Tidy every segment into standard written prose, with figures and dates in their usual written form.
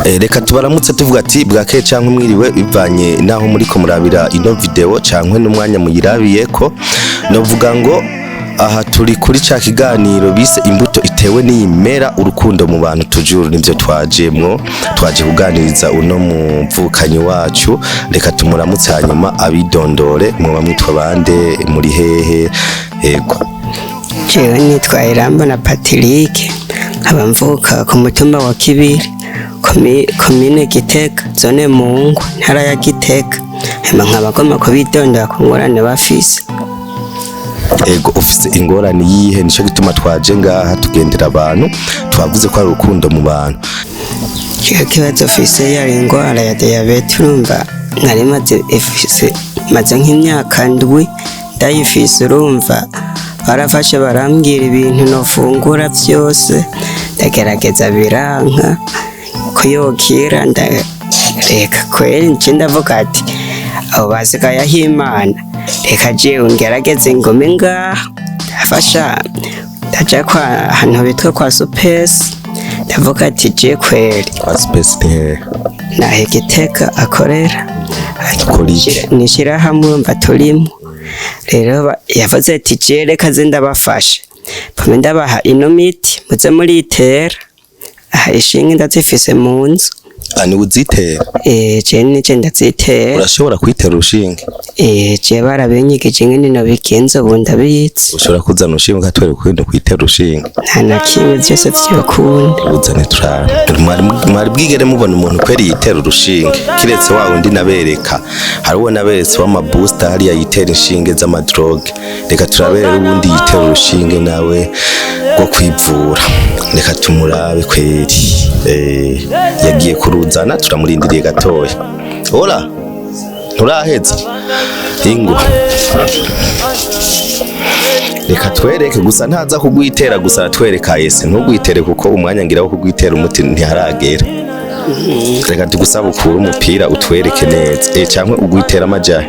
Reka tubaramutse tuvuga ati bwakeye canke mwiriwe, bivanye naho muriko murabira ino video canke n'umwanya muyirabiyeko. Novuga ngo aha turi kuri ca kiganiro bise "Imbuto itewe n'iyimera urukundo mu bantu". Tujuru nivyo twajemwo, twaje kuganiriza uno muvukanyi wacu. Reka tumuramutse, hanyuma abidondore. Mwoba mwitwa bande? Muri hehe? Ego. Jewe nitwa Irambona Patrick, nkaba mvuka ku mutumba wa Kibiri, komine Gitega, zone Mungwa, ntara ya Gitega. Hama nkaba ngomba kubidondora ku ngorane bafise. Ego, ufise ingorane yihe? Nico gituma twaje ngaha tugendera abantu, twavuze ko ari urukundo mu bantu. Jewe kibazo fise yari ingwara ya diyabete. Urumva nari maze ifise, maze nk'imyaka 7 ndayifise. Urumva barafashe barambwira ibintu nofungura vyose, ndagerageza biranka kuyokira. Ndareka kweri, nce ndavuga ati abo basigaye aho Imana, reka jewe ngerageze ngume ngaha. Ndafasha ndaja kwa ahantu bitwa kwa Supesi, ndavuga ati je kweri. Kwa Space ni hehe? Naho Gitega akorera. Akora iki? Ni ishirahamwe urumva turimwo. Rero yavuze ati je reka ze ndabafashe, pome ndabaha ino miti muze muritera. Aha ishinge ndazifise mu nzu. Ah, ni uzitera? Eh, je nije ndazitera. Urashobora kwitera urushinge? Eh, je barabinyigije ingene nobigenza, ubu ndabizi. Ushobora kuzana urushinge ukatwereka ukuntu kwitera urushinge? Nta na kimwe, vyose vyokunda. Uzane turabe. Mwari bwigere mubona umuntu kweri yitera urushinge, kiretse wa wundi nabereka? Hari uwo naberetse w'amabusta hariya yitera inshinge z'amadroge. Reka turabe rero uwundi yitera urushinge nawe rwo kwivura. Reka tumurabe kweri. Yagiye kuruzana, turamurindiriye gatoya. Ora nturaheza, ingo reka twereke gusa. Ntaza kugwitera gusa, aratwereka. Yese ntugwitere kuko umwanya ngira wo kugwitera umuti ntiharagera. Reka tugusaba ukure umupira utwereke neza, canke ugwitera amajahe?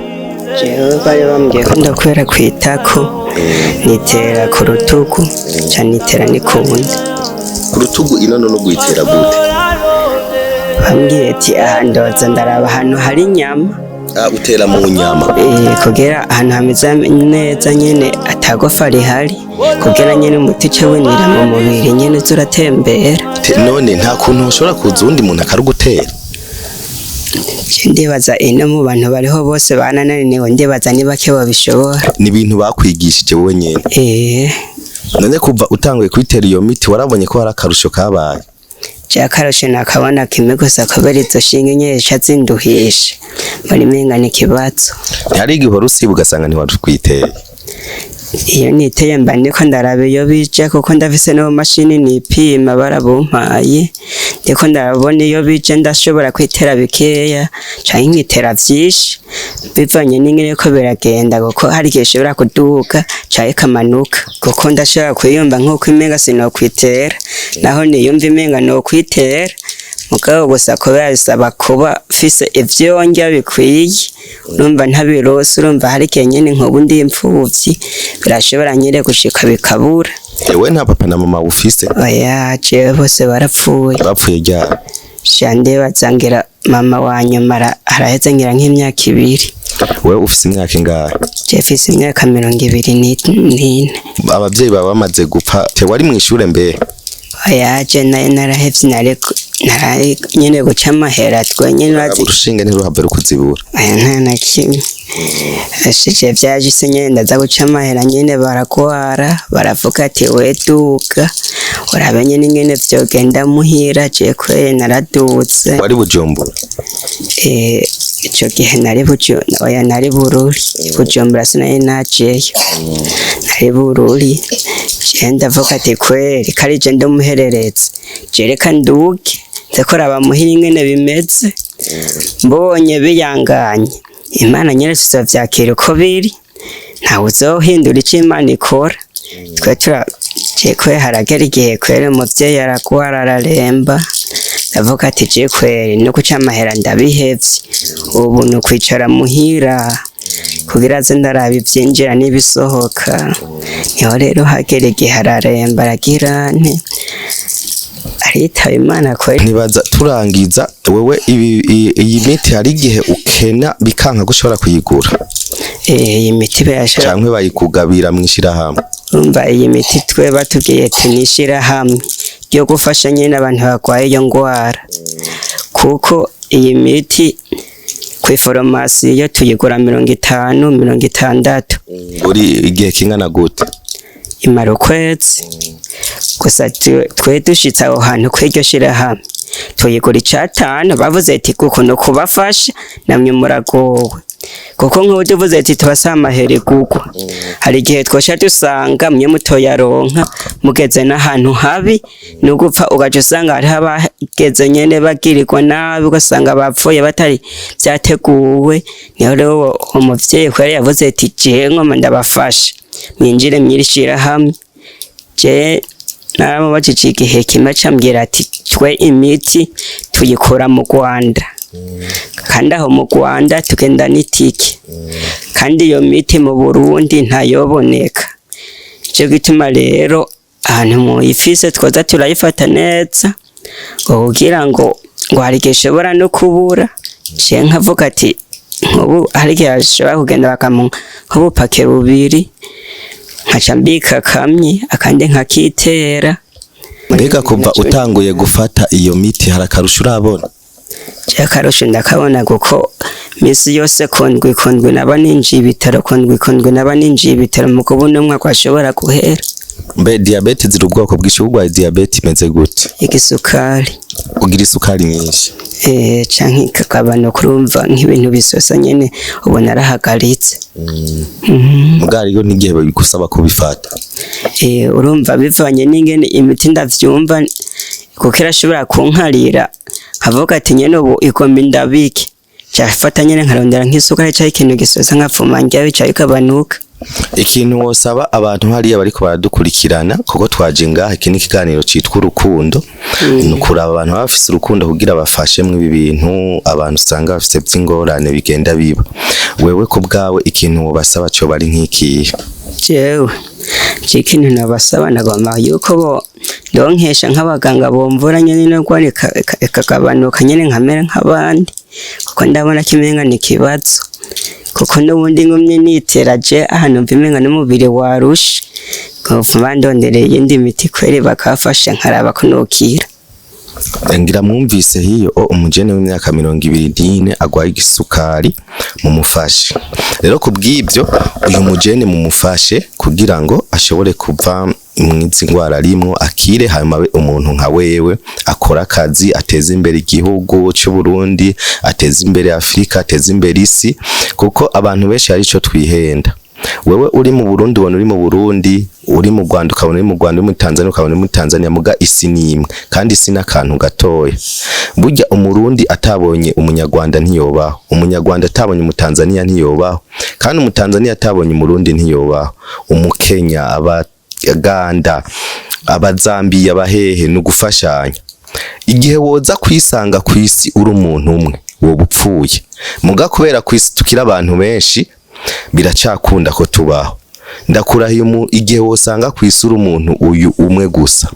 Jewe bari bambwiye ko ndakwera kwitako, nitera ku rutugu ca nitera n'ikundi. Ku rutugu ino none ugwitera gute? Bambwiye ati aha ndoza ndaraba ahantu hari inyama. Ah, utera mu nyama? Eh, kugira ahantu hameze neza nyene atagofa rihari, kugira nyene umuti uce winjira mu mubiri nyene uza uratembera. None nta kuntu ushobora kuza uwundi muntu akarugutera? Je ndibaza ino mu bantu bariho bose banananiwe, ndibaza ni bake babishobora. Ni ibintu bakwigishije wowe nyene? Eh. None kuva utanguye kwitera iyo miti, warabonye ko hari akarusho kabaye? Je akarusho nakabona kimwe gusa, kubera izo shinge nyene zica zinduhisha muri menga ni ikibazo. Ntihari igihe uhora usiba ugasanga ntiwakwiteye? Iyo niteye mba ndiko ndaraba iyo bija, kuko ndafise n'ubumashini nipima barabumpaye. Ndiko ndabona iyo bija, ndashobora kwitera bikeya canke nkitera vyinshi bivanye n'ingene ko biragenda, kuko hari igihe ishobora kuduga canke ikamanuka, kuko ndashobora kwiyumva nk'uko imenga sinokwitera, naho niyumva imenga nokwitera. Mugabo gusa kubera bisaba kuba mfise ivyo ndya bikwiye, urumva ntabirose. Urumva hari igihe nyene nkubu ndi imfuvyi, birashobora nyene gushika bikabura. Ewe nta papa na mama ufise? Oya, jewe bose barapfuye. Bapfuye ryari? Sha ndibaza ngira mama wa nyuma araheze ngira nk'imyaka 2. Wewe ufise imyaka ingahe? Je mfise imyaka 24. Abavyeyi bawe bamaze gupfa te wari mw'ishure mbe? Oya, je nayo narahevye, nari nyene guca amahera twe nyene urazi. Urushinge ntiruhave rukuzibura. Aya nta na kimwe. Ashije vyaje se nyene, ndaza guca amahera nyene baragwara, baravuga ati we duga urabe nyene ingene vyogenda muhira. Je kweri naradutse. Wari Bujumbura? Eh, ico gihe nari Buju, oya, nari Bururi. Bujumbura sinari najeyo, nari Bururi. Je ndavuga ati kweri kari je ndumuhererezi, je reka nduge nze kuraba muhira ingene bimeze, mbonye biyanganye Imana nyene tuzovyakira uko biri, ntawe uzohindura ico Imana ikora. Twe tura je kwe haragera igihe kweri umuvyeyi aragwara araremba, ndavuga ati je kweri no guca amahera ndabihevye, ubu ni ukwicara muhira kugira aze ndaraba ivyinjira n'ibisohoka. Niho rero hagera igihe araremba, aragira nte. Aritaba Imana kweli. Ntibaza turangiza wewe iyi miti hari igihe ukena bikanka ko ushobora kuyigura? Iyi miti bayashira Canke bayikugabira mw'ishirahamwe? Umva, iyi miti twe batubwiye ati n'ishirahamwe ryo gufasha nyene abantu barwaye iyo ngwara, kuko iyi miti kw'iforomasi yo tuyigura 50, 60. Uri igihe kingana gute? Imara ukwezi gusa. Twe dushitse aho hantu kw'iryo shirahamwe tuyigura 5. Bavuze ati kuko no kubafasha namwe muragowe, kuko nk'ubu tuvuze ati tubasaba amahera igugwa, hari igihe twosha dusanga mwe mutoyaronka, mugeze n'ahantu habi ni ugupfa, ugaca usanga hariho abageze nyene bagirirwa nabi, ugasanga bapfuye batari vyateguwe. Niho rero umuvyeyi kweri yavuze ati jewe ngoma ndabafasha mwinjire mw'iri shirahamwe. Je naramubajije igihe kimwe, cambwira ati twe imiti tuyikura mu Rwanda, kandi aho mu Rwanda tugenda n'itike, kandi iyo miti mu Burundi ntayoboneka. Nico gituma rero ahantu muyifise twoza turayifata neza, ngo kugira ngo hari igihe ishobora no kubura. Je nkavuga ati nkubu hari igihe ashobora kugenda bakamuha nk'ubupake bubiri, nkaca mbika kamwe, akandi nkakitera. Mbega kuva utanguye gufata iyo miti hari akarusho urabona? Je akarusho ndakabona, kuko misi yose kundwi kundwi naba ninjiye ibitaro, kundwi kundwi naba ninjiye ibitaro, mu kubona umwaka washobora guhera. Mbe diyabete ziri ubwoko bwinshi, urwaye diyabete imeze gute? Igisukari. Ugira isukari nyinshi? Canke ikagabanuka. Urumva nk'ibintu bisosa nyene ubu narahagaritse. Mugabo hariho n'igihe babigusaba kubifata. Urumva bivanye n'ingene imiti ndavyumva, kuko irashobora kunkarira, nkavuga ati nyene ubu igomba indabike, cafata nyene nkarondera nk'isukari canke ikintu gisosa, nkapfuma ndya, bica bigabanuka. Ikintu wosaba abantu hariya bariko baradukurikirana, kuko twaje ngaha, iki ni ikiganiro citwa urukundo, ni ukuraba abantu baba bafise urukundo kugira bafashe ibi bintu abantu usanga bafise vy'ingorane bigenda biba. Wewe ku bwawe ikintu wobasaba co bari nk'ikihe? Jewe je ikintu nabasaba, nagomba yuko bo donkesha nk'abaganga bomvura nyene ino ngwara ikagabanuka nyene, nkamera nk'abandi, kuko ndabona ko imenga ni ikibazo, kuko n'ubundi ngumye nitera je ahantu mva imenga n'umubiri warushe, nkopfuma ndondereye iyindi miti kweri bakafasha, nkaraba ko nokira. Ngira mwumvise hiyo o umujene w'imyaka 24 agwaye igisukari, mumufashe rero. Kubw'ibyo uyu mujene mumufashe kugira ngo ashobore kuva mwizi ngwara arimwo, akire, hanyuma abe umuntu nka wewe, akora akazi, ateze imbere igihugu c'u Burundi, ateze imbere Afrika, ateze imbere isi, kuko abantu benshi hari ico twihenda. Wewe uri mu Burundi ubona uri mu Burundi, uri mu Rwanda ukabona uri mu Rwanda, uri muri Tanzania ukabona uri muri Tanzania, muga isi ni imwe, kandi isi n'akantu gatoya. Burya Umurundi atabonye Umunyarwanda ntiyobaho, Umunyarwanda atabonye Umutanzania ntiyobaho, kandi Umutanzania atabonye Umurundi ntiyobaho. Umukenya, Abaganda, Abazambiya, abahehe, ni ugufashanya. Igihe woza kwisanga ku isi uri umuntu umwe, woba upfuye. Muga kubera ku isi tukiri abantu benshi, biracakunda ko tubaho. Ndakurahiye, igihe wosanga ku isi uri umuntu uyu umwe gusa,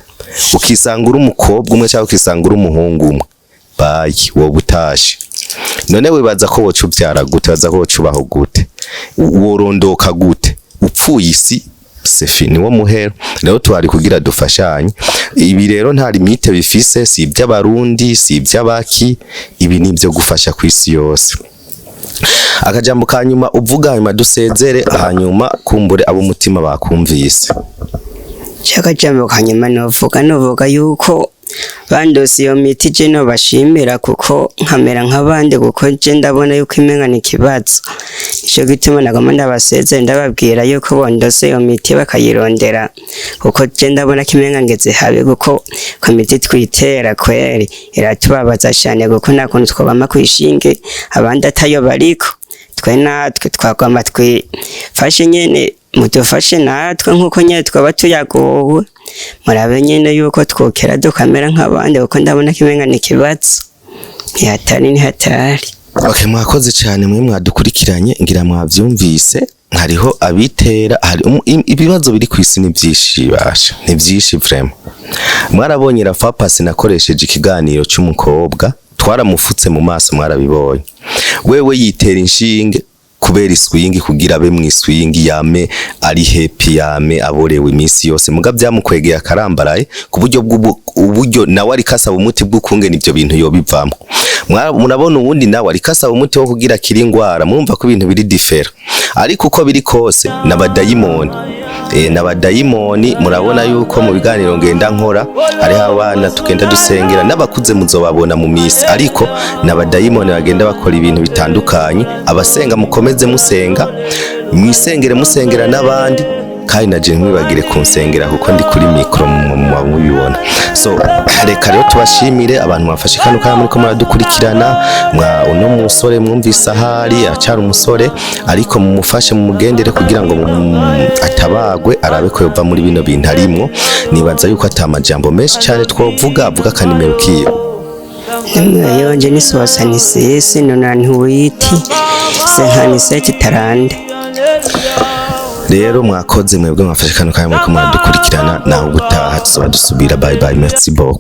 ukisanga uri umukobwa umwe cyangwa ukisanga uri umuhungu umwe, bayi, woba utashe. None wibaza ko woca uvyara gute? Wibaza ko woca ubaho gute? Worondoka gute upfuye? Isi c'est fini, wo muhero. Rero tuhari kugira dufashanye. Ibi rero nta limite bifise, si iby'Abarundi, si iby'abaki, ibi ni ibyo gufasha ku isi yose. Akajambo ka nyuma uvuga, hanyuma dusezere, hanyuma kumbure ab'umutima bakumvise. Akajambo kanyuma novuga yuko bandose iyo miti, je nobashimira, kuko nkamera nk'abandi, kuko je ndabona yuko imenga ni ikibazo. Nico gituma nagomba ndabasezere, ndababwira yuko bondose iyo miti bakayirondera, kuko je ndabona ko imenga ngeze habi, kuko ku miti twitera kweri iratubabaza cane, kuko nta kuntu twobama kwishinge abandi atayo bariko. Twe natwe twagomba twifashe nyene, mudufashe natwe nkuko nyene twaba tuyagowe, murabe nyene yuko twokera dukamera nk'abandi, kuko ndabona ko imenga ni ikibazo, ntihatari, ntihatari. Okay, mwakoze cyane mwe mwadukurikiranye, ngira mwavyumvise. Hariho abitera, hari ibibazo biri ku isi ni byinshi basha, ni byinshi vraiment. Mwarabonye Rafa Pasi, nakoresheje ikiganiro cy'umukobwa, twaramufutse mu maso, mwarabibonye. Wewe yitera inshinge kubera iswingi, kugira abe mu iswingi, yame ari happy, yame aborewe iminsi yose. Muga byamukwegeye akarambaraye ku buryo uburyo nawe ariko asaba umuti bw'ukungene ivyo bintu yobivamwo. Murabona uwundi nawe ariko asaba umuti wo kugira akire ingwara. Murumva ko ibintu biri différent, ariko uko biri kose n'abadayimoni, n'abadayimoni. Murabona yuko mu biganiro ngenda nkora hariho abana tugenda dusengera n'abakuze, muzobabona mu misi, ariko n'abadayimoni bagenda bakora ibintu bitandukanye. Abasenga mukomeze musenga, mwisengere, musengera n'abandi, kandi naje ntimwibagire kunsengera kuko ndi kuri micro muba mubibona. So reka rero tubashimire abantu mwafashe kano kanya muriko muradukurikirana. Mwa uno musore mwumvise ahari acara umusore, ariko mumufashe, mumugendere kugira ngo atabagwe, arabe ko yova muri bino bintu arimwo. Nibaza yuko ata majambo menshi cyane twovuga. Avuga akanimero kiwe. Nimero yonje ni 66 98 57 30. Rero mwakoze mwebwe mwafashe kano kanya muriko muradukurikirana. Naho gutaha tuzoba dusubira. Bye bye, merci beaucoup.